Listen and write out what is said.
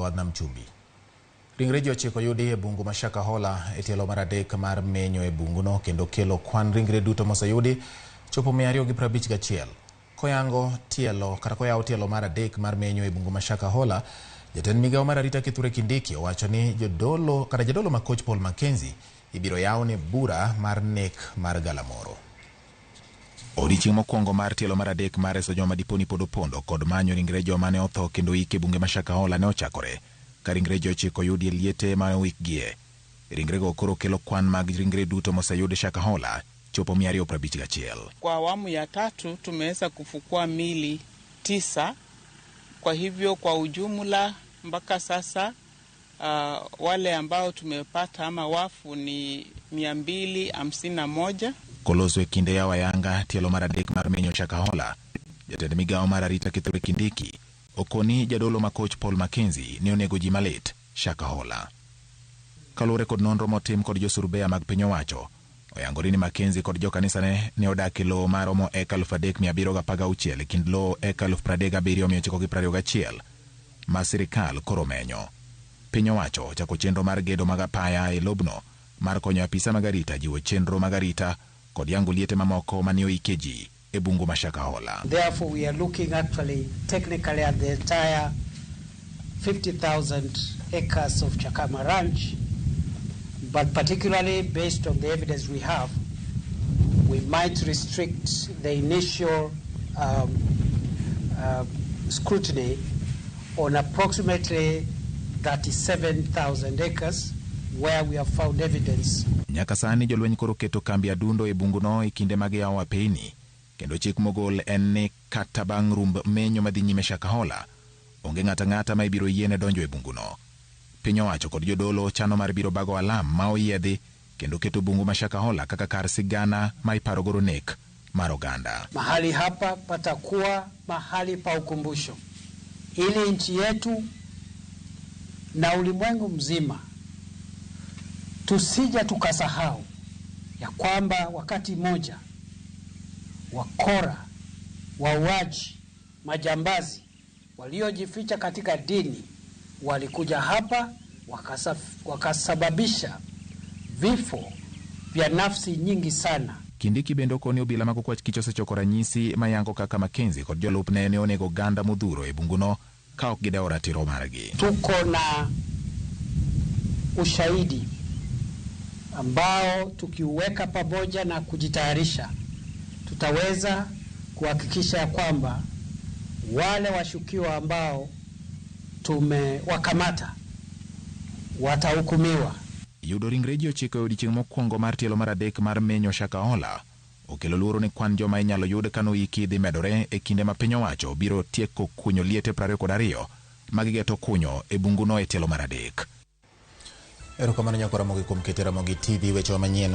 wadh nam chumbi. Ringre ji ochiko yudi e bungu ma Shakahola e tielo mar adek mar menyo e bunguno kendo kelo kwan ringre duto moseyudi chopo 251. Koyango tielo kata koyawo tielo mar adek mar menyo e bungu ma Shakahola, jatend migawo mar arita Kithure Kindiki owacho ni jodolo kata jadolo ma koch Paul Mackenzie ibiro yawne bura mar nek mar galamoro. Odiechieng' mokwongo mar tielo mar adek mar reso joma dipo ni pod opondo kod manyo ringre joma ne otho kendo oik e bunge ma Shakahola ne ochakore ka ringre ji ochiko oyudi e liete ma oikgie. Ringrego koro kelo kwan mag ringre duto moseyud Shakahola chopo 251. Kwa awamu ya tatu tumeweza kufukua mili 9. Kwa hivyo kwa ujumla mpaka sasa wale ambao tumepata ama wafu ni 251. Koloso e kinde yawo ayanga tielo mar adek mar menyo Shakahola, jatend migawo mar arita Kithure Kindiki okoni jadolo ma koch Paul Mackenzie ne onego ji malit Shakahola. Kaluwore kod nonro motim kod josurbeya mag piny owacho, oyangore ni Mackenzie kod jokanisane ne odak e lowo maromo eka 3716 e kind lowo eka 37921 ma sirikal koro menyo. Piny owacho ochako chenro mar gedo mag apaya e lobno mar konyo apisa mag arita jiwo chenro mag arita kod yango liete mamoko mane oike ji e bungu ma Shakahola. Therefore, we are looking actually technically at the entire 50,000 acres of Chakama Ranch, but particularly based on the evidence we have, we might restrict the initial scrutiny on approximately 37,000 acres where we have found evidence. Nyaka sani jolweny koro keto kambi adundo e bunguno e kinde mag yawo apeyni, kendo chik mogol en ni kata bang' rumb menyo madhi nyime Shakahola, onge ng'ato ang'ata ma ibiro yiene donjo e bunguno. Piny owacho kod jodolo chano mar biro bago alam ma oyiedhi kendo keto bungu ma Shakahola kaka kar sigana ma iparo godo nek mar oganda. Mahali hapa patakuwa mahali pa ukumbusho ili nchi yetu na ulimwengu mzima tusija tukasahau ya kwamba wakati mmoja wakora, wauaji, majambazi waliojificha katika dini walikuja hapa wakasababisha vifo vya nafsi nyingi sana. Kindiki bende okoni obila mag okwach kich osechoko ranyisi mayango kaka Mackenzie kod jolupne ne onego oganda modhuro e bunguno ka ok gidewo ratiro margi. Tuko na ushahidi ambao tukiuweka pamoja na kujitayarisha tutaweza kuhakikisha ya kwamba wale washukiwa ambao tumewakamata watahukumiwa. Yudo ringre ji ochiko e odiechieng' mokwongo mar tielo mar adek mar menyo Shakahola okelo luoro ni kwan joma inyalo yud kanoiki dhi medore e kinde ma piny owacho biro tieko kunyo liete 22 ma gigeto kunyo e bunguno e tielo mar adek. Erokamano nyakora Ramogi kuom keto Ramogi TV weche manyien.